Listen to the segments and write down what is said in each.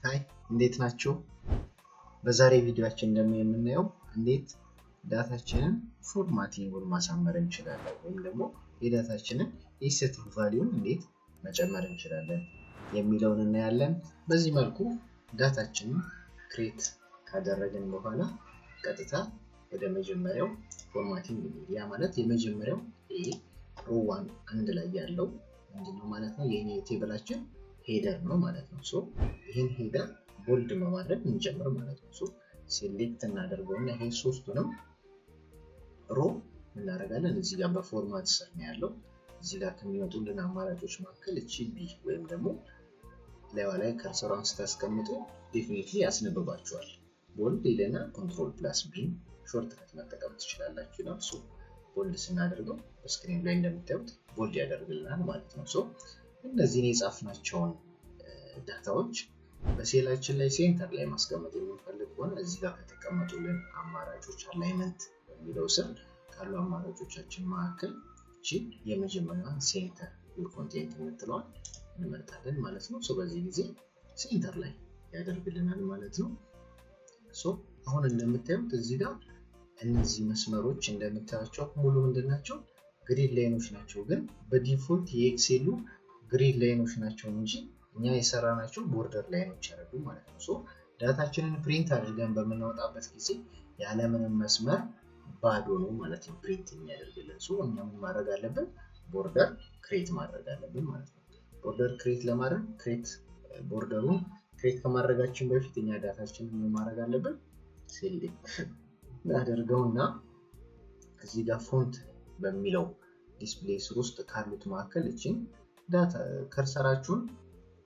Hi፣ እንዴት ናችሁ? በዛሬ ቪዲዮአችን ደግሞ የምናየው እንዴት data ችንን formatting ኡን ማሳመር እንችላለን ወይም ደግሞ የ data ችንን aesthetic value ን እንዴት መጨመር እንችላለን የሚለውን እናያለን። በዚህ መልኩ data ችንን create ካደረግን በኋላ ቀጥታ ወደ መጀመሪያው formatting እንሂድ። ያ ማለት የመጀመሪያው ይሄ row one አንድ ላይ ያለው ምንድነው ማለት ነው? የኛ የ table ኣችን header ነው ማለት ነው። So ይህን header bold በማድረግ እንጀምር ማለት ነው። So select እናደርገውና ይሄ ሶስቱንም row እናደርጋለን። እዚህ ጋር በ format ስር ነው ያለው። እዚህ ጋር ከሚመጡልን አማራጮች መካከል እቺ B ወይም ደግሞ ላይዋ ላይ cursor ሯን ስታስቀምጡ definitely ያስነብባችኋል። Bold ይለና control plus B ን shortcut መጠቀም ትችላላችሁ ይላል። So bold ስናደርገው በ screen ላይ እንደምታዩት bold ያደርግልናል ማለት ነው። So እነዚህን የጻፍናቸውን data ዎች በ ሴላችን ላይ center ላይ ማስቀመጥ የምንፈልግ ከሆነ እዚህ ጋር ከተቀመጡልን አማራጮች alignment በሚለው ስር ካሉ አማራጮቻችን መካከል እቺ የመጀመሪያዋን center your content የምትለዋን እንመርጣለን ማለት ነው። So በዚህ ጊዜ center ላይ ያደርግልናል ማለት ነው። So አሁን እንደምታዩት እዚህ ጋር እነዚህ መስመሮች እንደምታያቸው ሙሉ ምንድን ናቸው? Grid line ኦች ናቸው። ግን በ default የ Excel ኡ grid line ኦች ናቸው እንጂ እኛ የሰራናቸው border line ኦች አይደሉም ማለት ነው። So data ችንን print አድርገን በምናወጣበት ጊዜ ያለምንም መስመር ባዶ ነው ማለት ነው print የሚያደርግልን። So እኛ ምን ማድረግ አለብን? Border create ማድረግ አለብን ማለት ነው። Border create ለማድረግ create border ኡን create ከማድረጋችን በፊት እኛ data ችንን ምን ማድረግ አለብን? Select እናደርገውና እዚህ ጋር font በሚለው display ስር ውስጥ ካሉት መካከል እችን data cursor ኣችሁን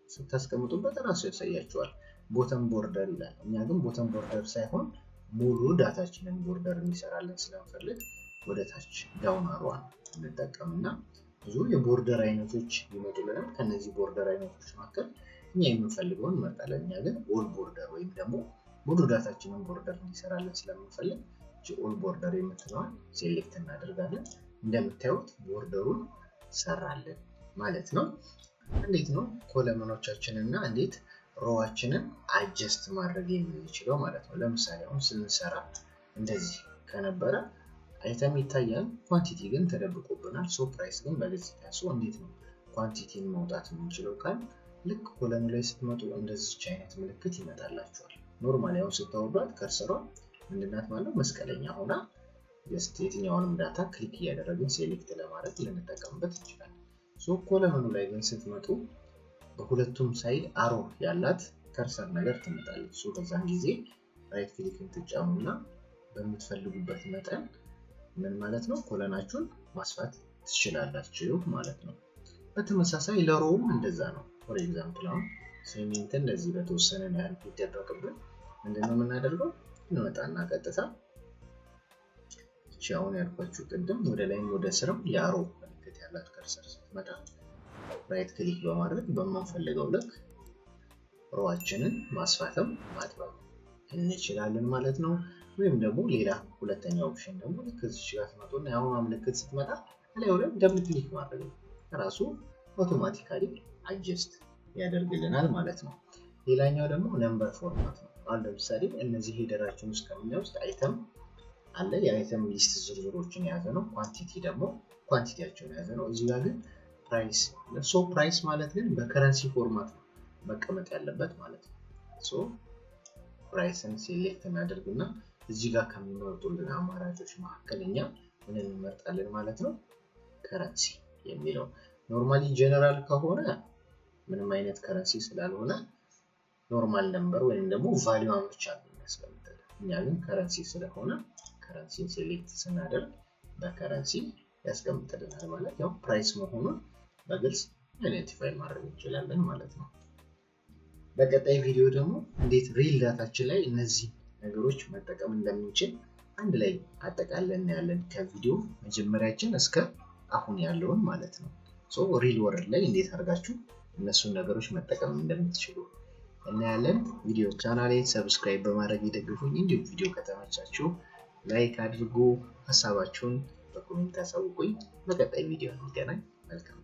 ስታስቀምጡበት እራሱ ያሳያችኋል። Bottom border ይላል። እኛ ግን bottom border ሳይሆን ሙሉ data ችንን border እንዲሰራልን ስለምፈልግ ወደ ታች down arrow ዋን እንጠቀምና ብዙ የ border አይነቶች ይመጡልናል። ከነዚህ border አይነቶች መካከል እኛ የምንፈልገውን እንመርጣለን። እኛ ግን all border ወይም ደግሞ ሙሉ data ችንን border እንዲሰራልን ስለምንፈልግ all border የምትለዋን select እናደርጋለን። እንደምታዩት border ኡን ሰራልን ማለት ነው። እንዴት ነው column ኦቻችንን እና እንዴት row ኣችንን adjust ማድረግ የምንችለው ማለት ነው። ለምሳሌ አሁን ስንሰራ እንደዚህ ከነበረ item ይታያል፣ quantity ግን ተደብቆብናል። So price ግን በግልጽ ይታያል። So እንዴት ነው quantity ን ማውጣት የምንችለው ካል ልክ column ኡ ላይ ስትመጡ እንደዚች አይነት ምልክት ይመጣላችኋል። Normally አሁን ስታወርዷት cursor ሯ ምንድናት ማለት ነው? መስቀለኛ ሆና just የትኛውንም data click እያደረግን select ለማድረግ ልንጠቀምበት እንችላለን። So column ኡ ላይ ግን ስትመጡ በሁለቱም side arrow ያላት cursor ነገር ትመጣለች። So በዛን ጊዜ right click ን ትጫኑና በምትፈልጉበት መጠን ምን ማለት ነው column ኣችሁን ማስፋት ትችላላችሁ ማለት ነው። በተመሳሳይ ለ row ውም እንደዛ ነው። For example አሁን cement እንደዚህ በተወሰነ ያህል ቢደበቅብን ምንድነው የምናደርገው? እንመጣና ቀጥታ እቺ አሁን ያልኳችሁ ቅድም ወደ ላይም ወደ ስርም የ arrow ምልክት ያላት cursor ስትመጣ right click በማድረግ በምንፈልገው ልክ row ኣችንን ማስፋትም ማጥበብ እንችላለን ማለት ነው። ወይም ደግሞ ሌላ ሁለተኛ option ደግሞ ልክ እዚች ጋር ትመጡና የአሁኗ ምልክት ስትመጣ ላይ ወደ double click ማድረግ ነው። ራሱ automatically adjust ያደርግልናል ማለት ነው። ሌላኛው ደግሞ number format ነው። አሁን ለምሳሌ እነዚህ header ኣችን ውስጥ ከምናየው ውስጥ item አለ። የ item list ዝርዝሮችን የያዘ ነው። Quantity ደግሞ quantity ያቸውን የያዘ ነው። እዚህ ጋር ግን price፣ so price ማለት ግን በ currency format ነው መቀመጥ ያለበት ማለት ነው። So price ን select እናደርግና እዚህ ጋር ከሚመርጡልን አማራጮች መካከል እኛ ምን እንመርጣለን ማለት ነው? Currency የሚለው። Normally general ከሆነ ምንም አይነት currency ስላልሆነ normal number ወይም ደግሞ value ዋን ብቻ ነው የሚያስቀምጥልን። እኛ ግን currency ስለሆነ currency ን select ስናደርግ በ currency ያስቀምጥልናል ማለት ያው price መሆኑን በግልጽ identify ማድረግ እንችላለን ማለት ነው። በቀጣይ ቪዲዮ ደግሞ እንዴት real data ችን ላይ እነዚህ ነገሮች መጠቀም እንደምንችል አንድ ላይ አጠቃለን እናያለን። ከቪዲዮ መጀመሪያችን እስከ አሁን ያለውን ማለት ነው። So real world ላይ እንዴት አድርጋችሁ እነሱን ነገሮች መጠቀም እንደምትችሉ እናያለን። ቪዲዮ ቻናሌን subscribe በማድረግ ይደግፉኝ። እንዲሁም ቪዲዮ ከተመቻችሁ like አድርጉ፣ ሀሳባችሁን በ comment አሳውቁኝ። በቀጣይ ቪዲዮ እንገናኝ። መልካም